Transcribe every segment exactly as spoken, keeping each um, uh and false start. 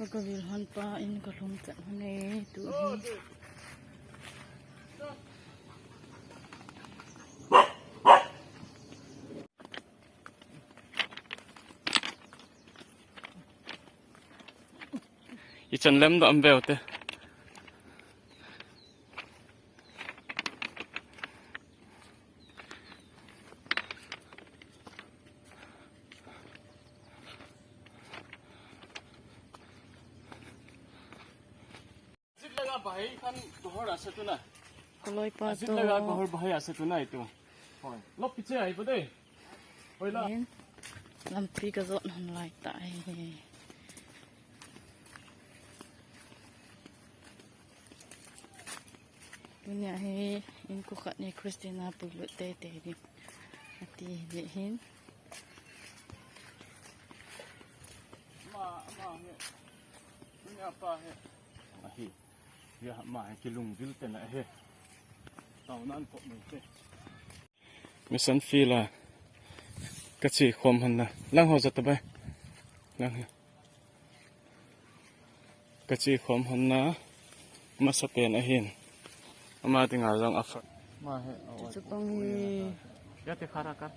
Ka vil hon pa in ka lhung chat hon e, tu hi. I chan lem da am veu te. Ajit laga bahai khan gohor ase tu na. Kaloi pa ajit to. Laga gohor bahai ase tu na itu. Hoi. Lop piche ai pa de. Hoi la. Lampi ka jot hon lai ta e. Tunia hi in ko khat ni Christina puilut teitei ding ati hi hin. Ma, ma hi. Tunia pa hi. Ahi. Ya, ma hi kilungvil te na hi. Tau nan ko mi te. Mission field a ka che khom hon na. Lang ho jat ta bai. Lang hi. Ka che khom hon na. Masa pen ahin. Ama dinga jong a fa. Ma he. Chu chapang hi. Ya te khara ka.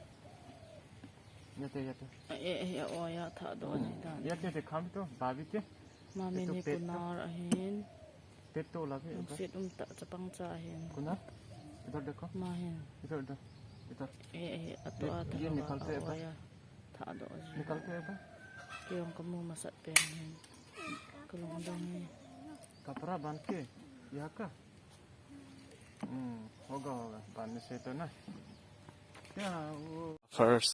Ya te, ya te. A, e, e, o ya tha do ji dan. Ya te te kham to, ba bi te. Ma mi ni kunar ahin. Pet to lagi, iba. Sit um ta, chapang cha hin. Kuna? Idhar dekho. Ma hin. Idhar, idhar. Idhar. Eh, eh, ato, ye, ato, ye nikal ke, iba. Tha do ji. Nikal ke, iba. Kiyong kamu masat pen hin. Kalung dong hin. Kapra ban ke. Ya ka. Hmm, hoga, hoga. Ban ni se to na. Ya, wo. First.